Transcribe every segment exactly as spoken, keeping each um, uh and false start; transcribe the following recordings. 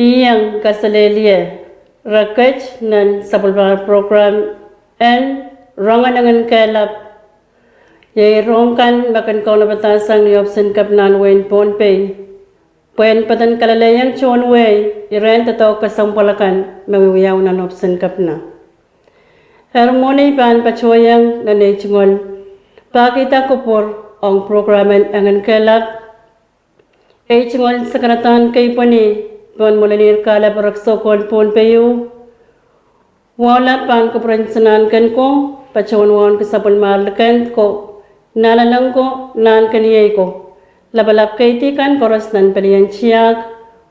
Iang kaselehlie reket nan sapwellimen program en Rongen Enginkehlap, iei rong kan me kin kaunopada sang ni ohpis en Kepina en wehin Pohnpei, pwehn peden kalelehiong tohn wehi irehn doadoahk kesempwal akan me wiwiawi nan ohpis en Kepina. Eri mwohn ei pahn patohiong nan ei tungoal pahkihda kupwur ong program en Enginkehlap, ei tungoal sakaradahn keipweni pohn mwoalen kahlap erekiso ko en Pohnpei, wahu lap pahn kupwuren sanahnken ko, patohwan wahu en sapwellimar likend ko, nanleng ko, nahnkeniei ko, lapalap keidi kan koaros nan pelien tiahk,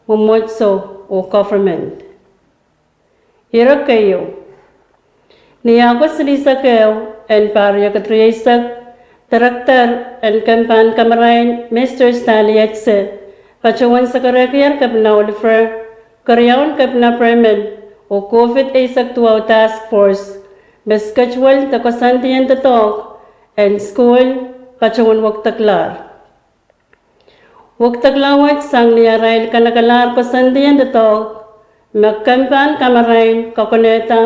mwomwohdiso oh government. Ire keieu. Ni Aokus silihsek ehu en pahr riekid rieisek, Director en Kempahn Kamarain, Mister Stanley Etse, patohwan sakarehkier Kepina Oliver, keriaun Kepina Perman, oh COVID eisek duwau task force, me schedule de koasoandien doadoahk en sukuhl patohwan wekidekla. Wekidekla wet sang ni arail kanekelahr koasoandien doadoahk me Kempahn Kamarain kakonehda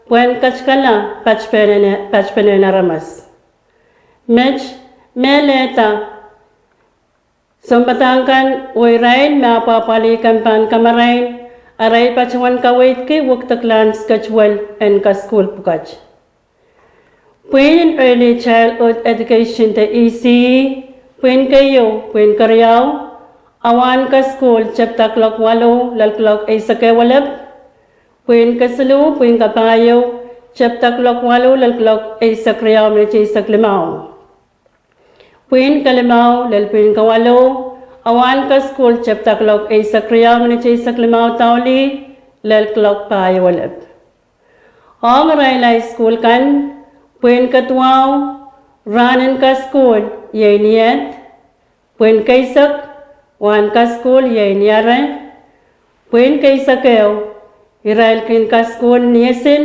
pwehn katikala patpenen, patpenen aramas. Met, mehlelda sounpadahk kan oh irail me apwapwalih Kempahn Kamarain, arail patohwan kaweidki wekideklahn schedule en kasukuhl pwukat. Pwihn en Early Childhood Education de E C E, pwihn keieu, pwihn keriau, awahn kasukuhl tepda kuloak waluh lel kuloak eisek ehu welep, pwihn kesiluh, pwihn kapahieu, tepda kuloak waluh lel kuloak eisek riau minit eisek limau. Pwihn kalimau lel pwihn kawaluh, awahn kasukuhl tepda kuloak eisek riau minit eisek limau doulih lel kuloak pahieu welep. Ong irail high school kan, pwihn kaduwau, rahn en kasukuhl iei ni Ed, pwihn keisek, wahn kasukuhl iei ni Are, pwihn keisek ehu, irail kin kasukuhl ni Esil,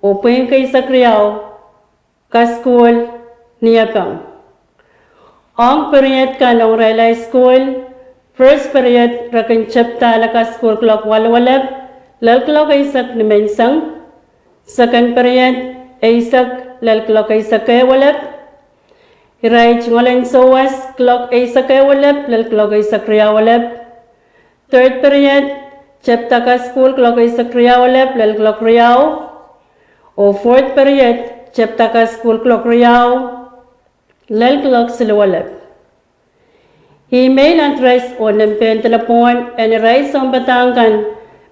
oh pwihn keisek riau, kasukuhl ni Epeng. Ong period kan ong irail high school, first period re kin tepda kasukuhl kuloak waluh welep lel kuloak eisek nimenseng, second period eisek lel kuloak eisek ehu welep, irail tungoal en souwas kuloak eisek ehu welep lel kuloak eisek riau welep, third period tepda kasukuhl kuloak eisek riau welep lel kuloak riau, oh fourth period tepda kasukuhl kuloak riau lel kuloak siluh welep. Email address oh nempehn delepwohn en irail sounpadahk kan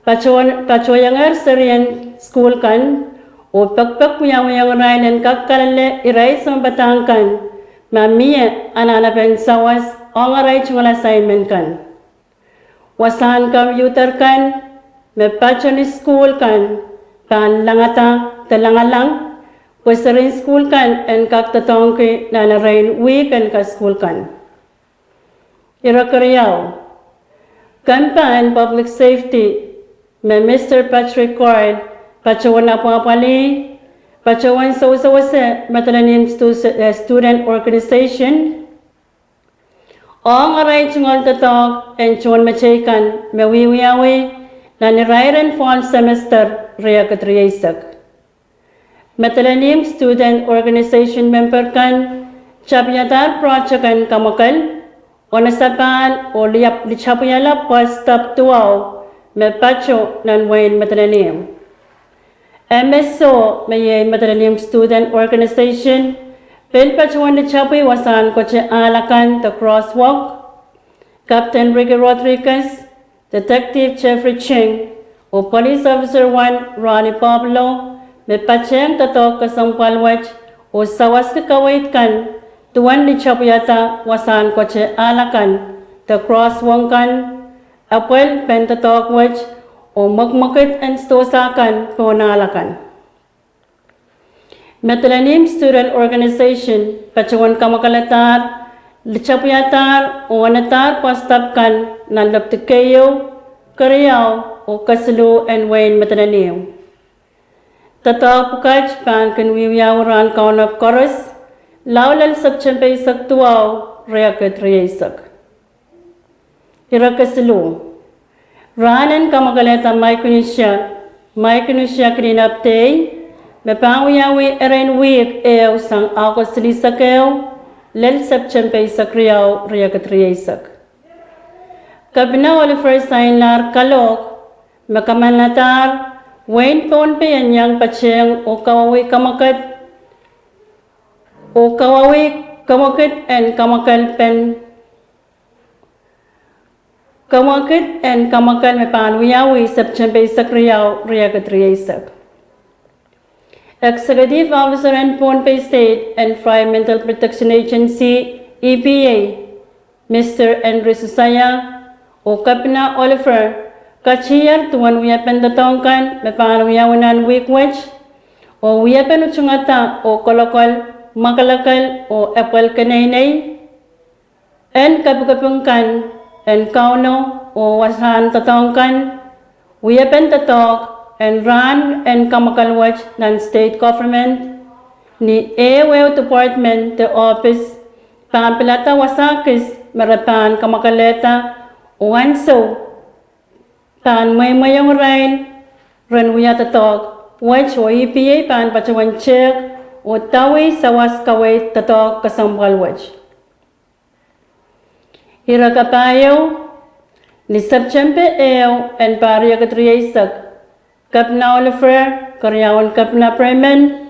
patohwangehr serien sukuhl kan, oh pekipek wiawihong irail en kak kalelehda irail sounpadahk kan ma mie anahnepen sawas ong arail tungoal assignment kan. Wasahn computer kan me pato ni sukuhl kan pahn langada de langalang, pwe serien sukuhl kan en kak doadoahngki nan erein wihk en kasukuhl kan. Ire keriau, Kempahn Public Safety me Mister Patrick Coyle patohwan apwapwalih, patohwan sewesewese Madolenihmw Stu-, eh, Student Organization, ong arail tungoal doadoahk en tohnmeteikan me wiewiawi nan irairen fall semester riekid rieisek. Madolenihmw Student Organization member kan tapihadahr project en kamwakel, onesapahl oh lia-, litapwiala bus stop duwau me pato nan wehin Madolenihmw. M S O me iei Madolenihmw Student Organization pil patohwan litapwi wasahn kote ahl akan de crosswalk. Captain Ricky Rodriguez, Detective Jeffrey Ching, oh Police Officer One Ronnie Pablo me patehng doadoahk kesempwal wet oh sawaski kaweid kan duwen litapwiada wasahn kote ahl akan de crosswalk kan, apwal pen doadoahk wet, oh mwekmwekid en sidohsa kan pohn ahl akan. Madolenihmw Student Organization patohwan kamwakeladahr, litapwiadahr oh onadahr bus stop kan nan lepidi keieu, keriau oh kesiluh en wehin Madolenihmw. Doadoahk pwukat pahn kin wiewiawi rahn kaunop koaros, lao lel September eisek duwau, riekid rieisek. Ire kesiluh, Rahn en kamwakelehda Micronesia, Micronesia Cleanup Day, me pahn wiawi erein wihk ehu sang August silihsek ehu lel Septempe eisek riau, riekid rieisek. Kepina Oliver sainlahr kalohk me kamanadahr wehin Pohnpei en iang patehng oh kawauwih kamwakid, oh kawauwih kamwakid en kamwakel pen kamwakid en kamwakel me pahn wiawi Septempe eisek riau, riekid rieisek. Executive Officer en Pohnpei State Environmental Protection Agency, E P A, Mister Henry Susaya, oh Kepina Oliver, katiar duwen wiepen doadoahk kan me pahn wiawi nan wihk wet, oh wiepen utungada oh kolokol, mwakelekel oh epwel keneinei, en kapikipik kan en Kauno oh wasahn doadoahk kan, wiepen doadoahk en rahn en kamwakel wet nan state government, ni ehu ehu department de ohpis pahn pilada wasa kis me re pahn kamwakelehda, oh ansou pahn mweimweiong irail ren wia doadoahk wet, oh E P A pahn patohwan tehk oh dawih sawas kaweid doadoahk kesempwal wet. Ire kapahieu, ni Septempe ehu en pahr riekid rieisek, Kepina Oliver, keriaun Kepina Perman,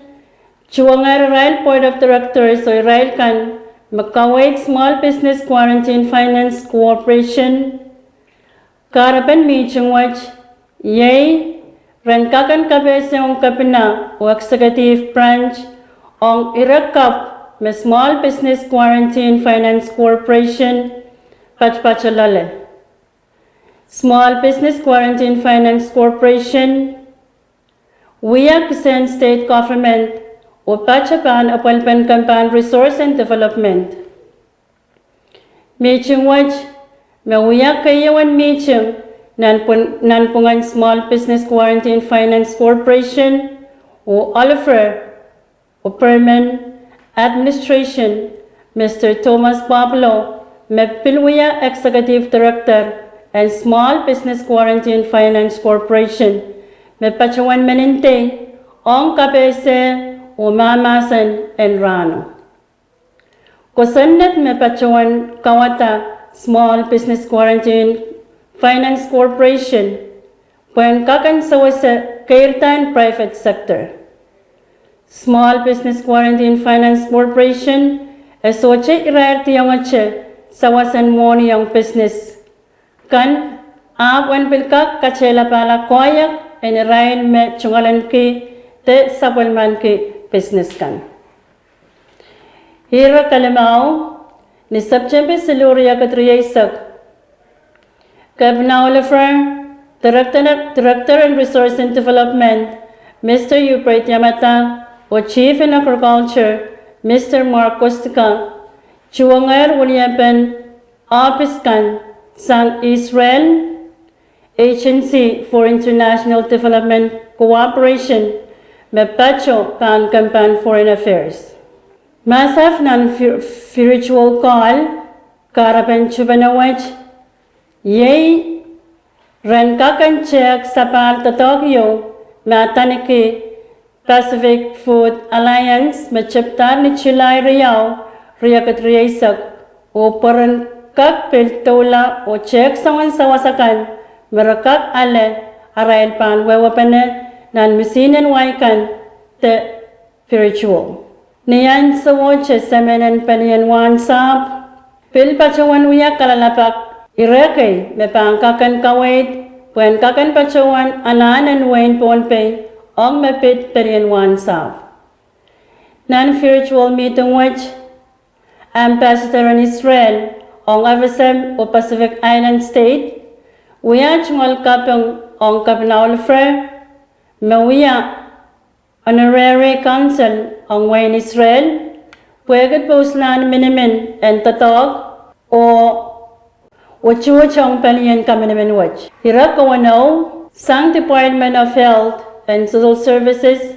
tuwongehr irail Board of Directors oh irail kan me kaweid Small Business Guarantee and Finance Corporation. Kahrepen mihting wet iei ren kak en kapehse ong Kepina oh Executive Branch ong ire kapw me Small Business Guarantee and Finance Corporation patopato loale. Small Business Guarantee and Finance Corporation wia kisehn state government oh pato pahn epwelpen kempen resource and development. Mihting wet me wia keieu en mihting nan pwung-, nan pwungen Small Business Guarantee and Finance Corporation oh Oliver oh Perman administration, Mister Thomas Pablo, me pil wia Executive Director en Small Business Guarantee and Finance Corporation, me patohwan men ndei ong kapehse oh mahmahsen en rahno. Kosonned me patohwan kauwada Small Business Guarantee and Finance Corporation pwehn kak en sewese keirda en private sector. Small Business Guarantee and Finance Corporation e sohte irairdiongete sawas en mwohni ong business kan, ahpw en pil kak katehlapahla koahiek en irail me tungoalenki de sapwellimaniki business kan. Ire kelimau, ni Septempe siluh riekid rieisek, Kepina Oliver, Director, Director en Resource and Development, Mister Hubert Yamada, oh Chief en Agriculture, Mister Mark Kostka, tuwongehr weliepen ohpis kan sang Israel Agency for International Development Cooperation, me pato pahn kempen Foreign Affairs. Masaf nan fir-, virtual call, kahrepen tuhpene wet iei ren kak en tehk sapahl doadoahk ieu me adaneki Pacific Food Alliance, me tepdahr ni Sulai riau, riekid rieisek, oh pwe ren kak pil doula oh tehk soangen sawas akan me re kak ale arail pahn wehwehpene nan misihn en wai kan de virtual. Ni ansowohte semen en pelien wahn sahpw pil patohwan wia kalelapak ire kei me pahn kak en kaweid pwehn kak en patohwan anahn en wehin Pohnpei ong me pid pelien wahn sahpw. Nan virtual mihting wet, Ambassador en Israel ong F S M oh Pacific Island State wia tungoal kaping ong Kepina Oliver, me wia Honorary Consul ong wehin Israel, pwehki pwoslahn minimin en doadoahk oh, oh tuht ong pelien kaminimin wet. Ire kewenou, sang Department of Health and Social Services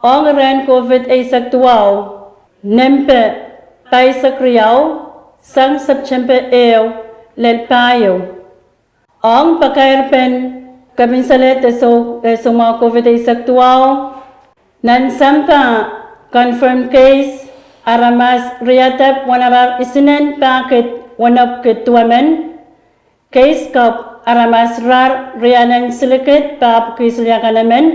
ong iren COVID eisek duwau, nempe pahisek riau, sang Septempe ehu lel pahieu, Ong pakairpen kepinsalehd de soumwahu COVID eisek duwau, nan sampah confirmed case aramas riadep wenerahr isinen pahkid wenepwiki duwemen, case kapw aramas rar rianen silikid pahpwiki siliakanemen,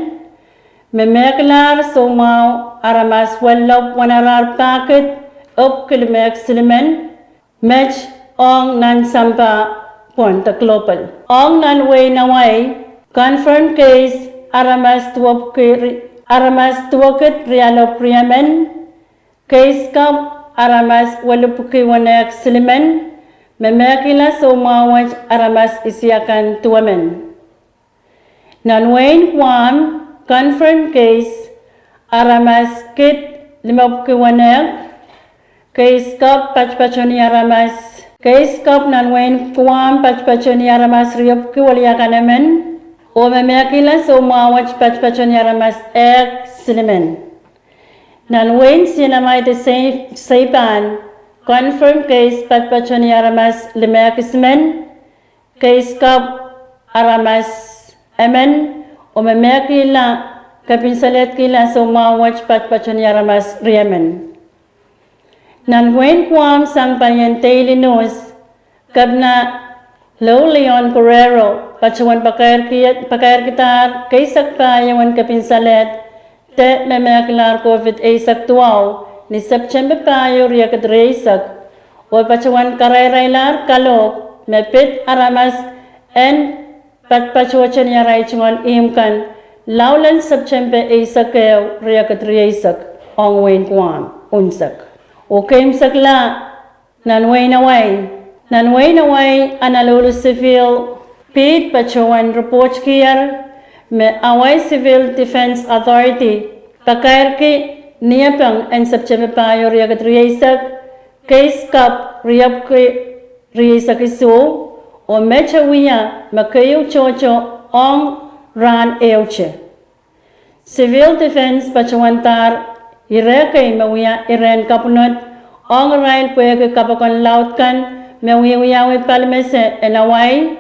me mehkilahr soumwahu aramas welilopw wenerahr pahkid epwiki limehk silimen, met ong nan sampah pwon de global. Ong nan wehin Hawaii, confirmed case aramas duwepwiki ri-, aramas duwekid rialopw riemen, case kapw aramas welipwiki wenehk silimen, me mehkihla soumwahu wet aramas isiakan duwemen. Nan wehin Guam, confirmed case aramas kid limepwiki wenehk, case kapw patpato ni aramas, case kapw nan wehin Guam patpato ni aramas riepwiki weliakanemen, oh me mehkihla soumwahu wet patpato ni aramas ehk silimen. Nan wehin C N M I de Sei-, Saipan, confirmed case patpato ni aramas limehk isimen, case kapw aramas emen, oh me mehkihla kepinsalehd kihla soumwahu wet patpato ni aramas riemen. Nan wehin Guam, sang palien Daily News, Kepina Lou Leon Guerrero patohwan pakairki-, pakairkidahr keisek pahieu en kepinsalehd de me mehkilahr COVID eisek duwau ni Septempe pahieu riekid rieisek, oh patohwan karairailahr kalohk me pid aramas en patpatohte ni arail tungoal ihmw kan laulen Septempe eisek ehu riekid rieisek ong wehin Guam unsek. Oh keimwsekla nan wehin Hawaii. Nan wehin Hawaii, Honolulu Civil Beat patohwan ripohtkier me Hawaii Civil Defense Authority pakairki niepeng en Septempe pahieu riekid rieisek, case kapw riepwiki rieisek isuh, oh mete wia me keieu tohto ong rahn ehute. Civil Defense patohwandahr ire kei me wia iren kapwunod ong irail pwehki kapokon laud kan me wiewiawi palimese en Hawaii,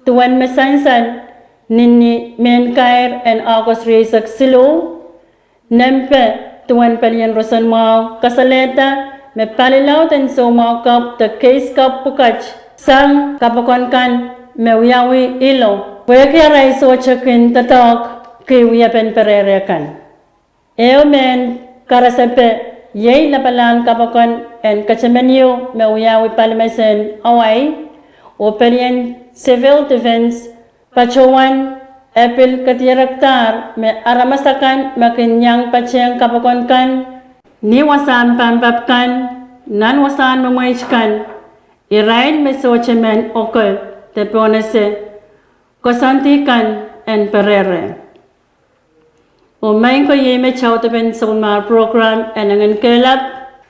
duwen me sansal ni ni mehn kair en August rieisek siluh, nempe duwen pelien roson mwahu kasalehda me palilaud en soumwahu kapw de case kapw pwukat sang kapokon kan me wiawi ilo, pwehki arail sohte kin doadoahk ki wiepen perehre kan. Ehu mehn karasepe iei lapalahn kapokon en katamaniu me wiawi palimese en Hawaii, oh pelien Civil Defense patohwan e pil kedirekdahr me aramas akan me kin iang patehng kapokon kan ni wasahn pampap kan, nan wasahn mwemweit kan, irail me sohte men oke de pohnese koasoandi kan en perehre. Oh maing ko, iei me taudepen sapwellimar prokram en Engen Kehlap.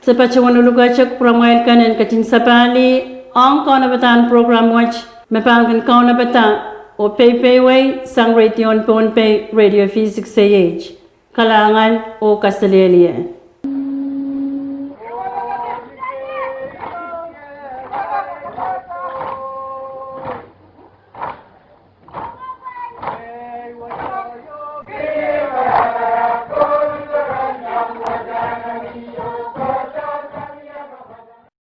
Se patohwan luketik pwuramwail kan en ketin sapahlih ong kaunopadahn prokram wet me pahn kin kaunopada oh peipehiwei sang reidion Pohnpei, Radio V six A H. Kalahngan oh kaselehlie.